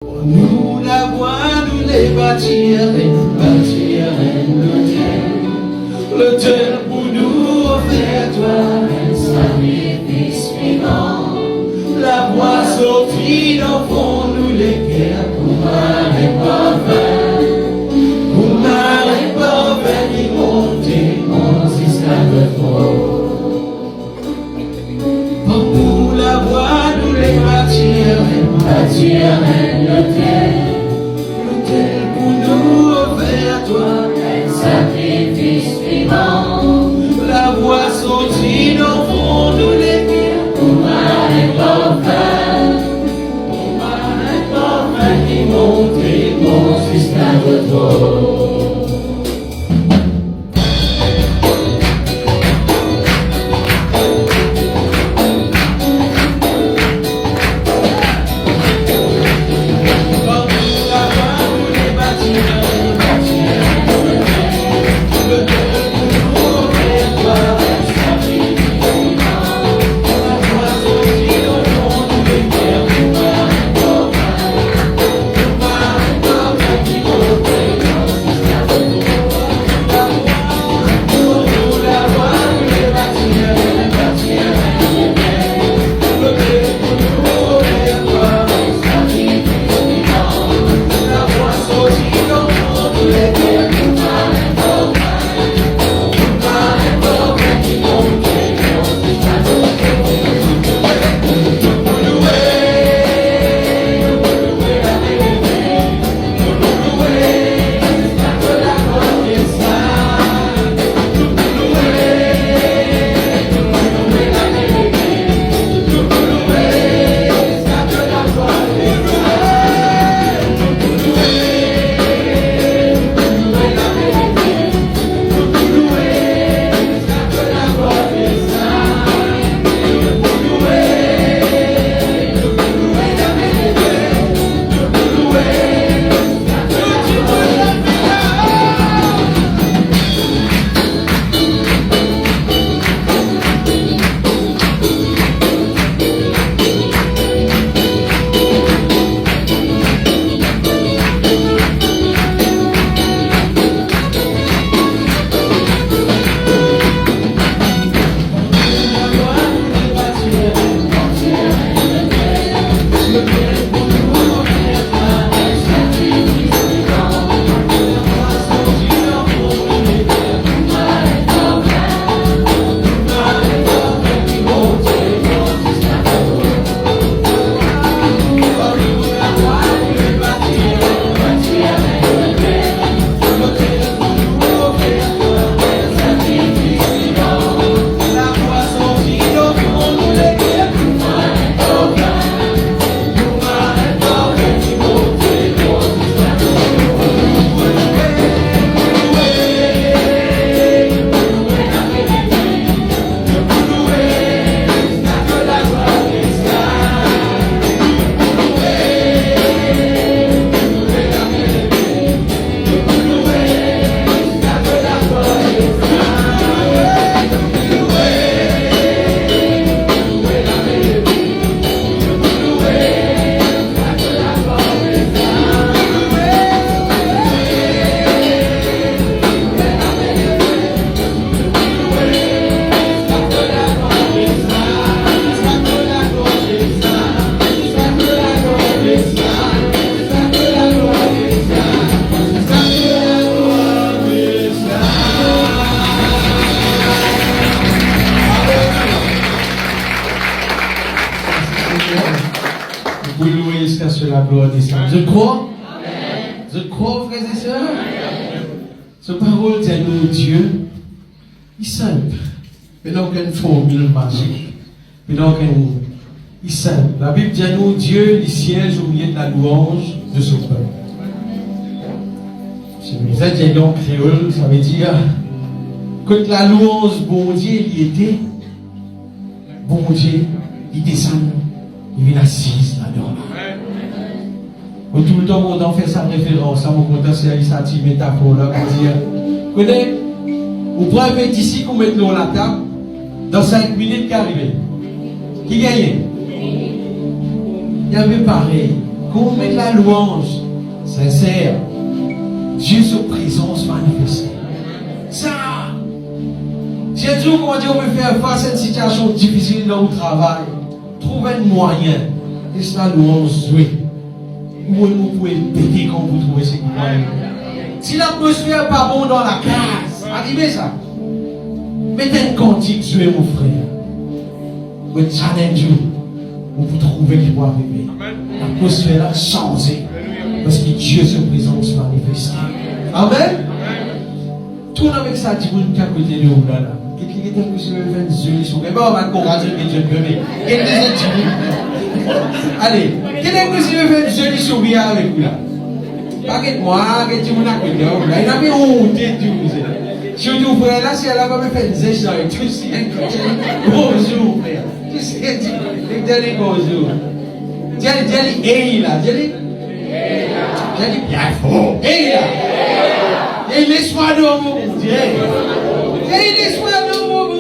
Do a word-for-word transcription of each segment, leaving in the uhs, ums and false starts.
Nou lavwa, nou le batir, batir enn lotel. Lotel pou nou ofer twa, enn sakrifis vivan. Lavwa sorti dan fon nou leker kouma enn parfin, kouma enn parfin ki monte, monte ziska to tron. Pou lavwa nou le batir, batir enn lotel. Lotel pou nou ofer twa, enn sakrifis vivan. Lavwa sorti dan fon nou leker kouma enn parfin, kouma enn parfin ki monte, monte ziska to tron. Pou louwe ziska so laglwar de sa. Zot krwar? Zot krwar, frer e ser? So parol dir nou, Die, li sinp. Pena okenn formil mazik. Pena okenn, li sinp. Labib dir nou, Die, li siez omilie de lalouanz de so pep. Si nou bizin dir li an kreol, savedir, kot lalouanz Bondie li ete, Bondie, li desann, li vinn asiz ladan la. Mo toultan kontan fer sa referans la, mo kontan servi sa ti metafor la pou dir, kone, ou pran enn pe disip ou met lor latab, dan sink minit ki arive? Ki gagne? Li enn pe parey. Kan ou met lalouanz sinser, Die so prezans manifeste. Sa, si enn zour, koumadir, ou pe fer fas a enn sitiasion difisil dan ou travay, trouv enn mwayin, les lalouanz zwe. Ou mem ou pou pete kan ou pou trouve seki mwayin. Si latmosfer pa bon dan lakaz, arive sa, met enn kantik zwe, mo frer. Mo challenge ou, ou pou trouve ki pou arive. Latmosfer la sanze, parski Die so prezans manifeste. Amen. Tourn avek sa dimoun ki akote de ou la, la. Get li, get li, get enn zoli sourir. Bon, nou va ankouraz zot, get zot bebe. Get li, get dimoun. Ale, get enn zoli sourir avek ou la. Pa get mwa, get dimoun akote ou la. Ena pe onte dimoun, se la. Si ou dir ou frer la, si ala pa fer enn zes la, tou si enn kote, bonzour, frer. Tou si enn ti, enn dernie bonzour. Dir li, dir li, ey la, dir li. Dir li bien for, ey la. Ey, les mwa ador mo Bondie. Ey, les mwa ador mo Bondie.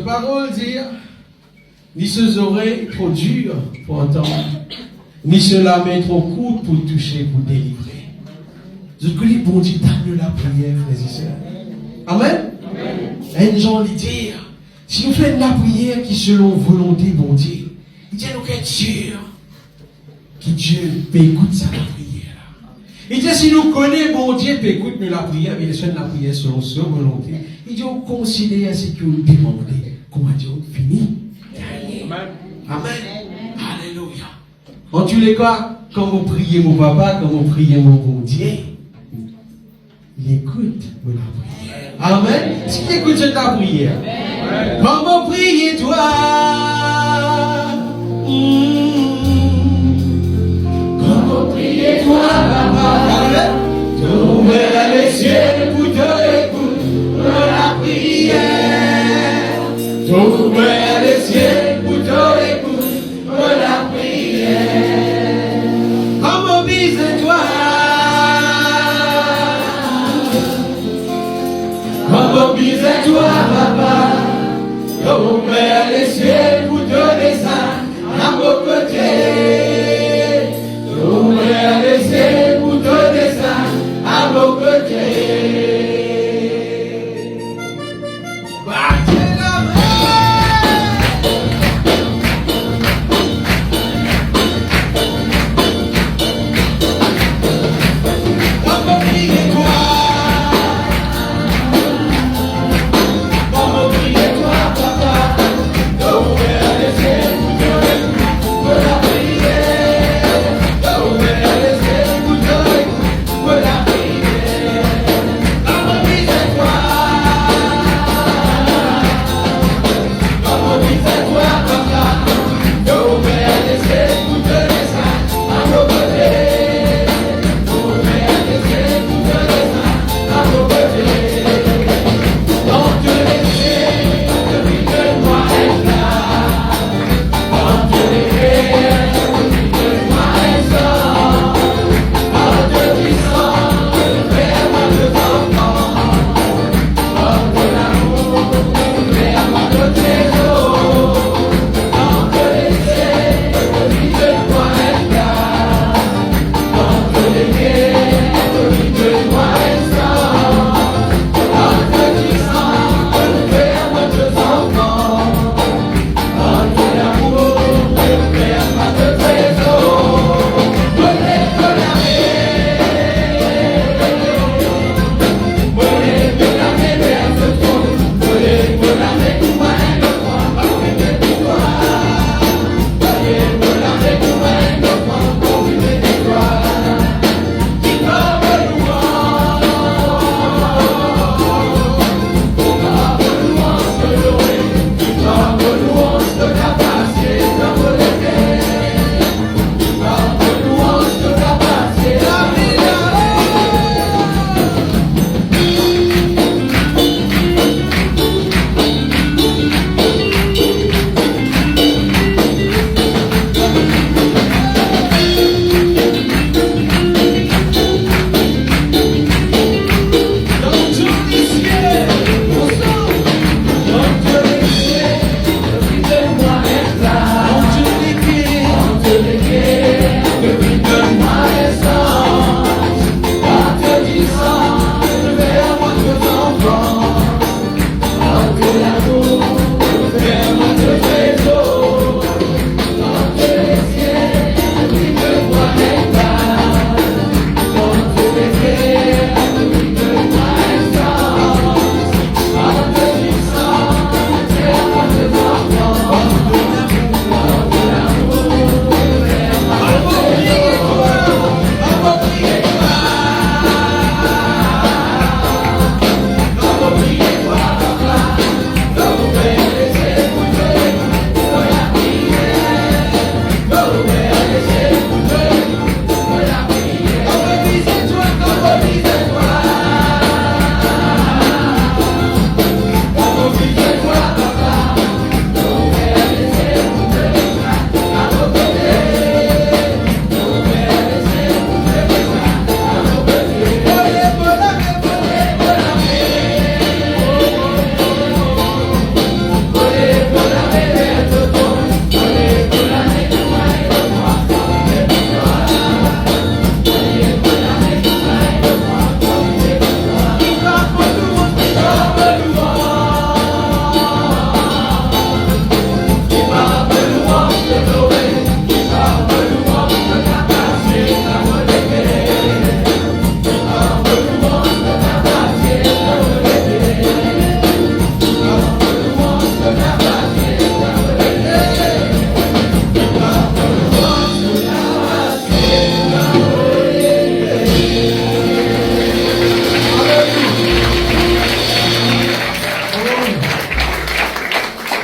Parol dir, ni so zorey tro dir pou antann, ni so lame tro kourt pou touse, pou delivre. Zot kone Bondie tann nou lapriyer, frer e ser. Amen. Enn zan li dir, si nou fer enn lapriyer ki selon volonte Bondie, li dir nou ker sir ki Die pe ekout sa lapriyer la. Li dir, si nou kone Bondie pe ekout nou lapriyer, me li fer enn lapriyer selon so volonte, li dir, ou konsider seki ou demande kouma dir ou fini gagne. Amen. Amen. Alelouya. Antouleka, kan mo priye mo Papa, kan mo priye mo Bondie, li ekout mo lapriyer. Amen. Eski li ekout zot lapriyer? Kan mo priye twa, mm, kan mo priye twa, Papa, to ouver lesie pou to ekout mo lapriyer. To ouver lesie pou to ekout mo lapriyer. Kan mo bizin twa, kan mo bizin twa, Papa, to ouver lesie pou to desann a mo kote. To ouver lesie pou to desann a mo kote.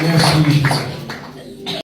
Mersi, Zezi.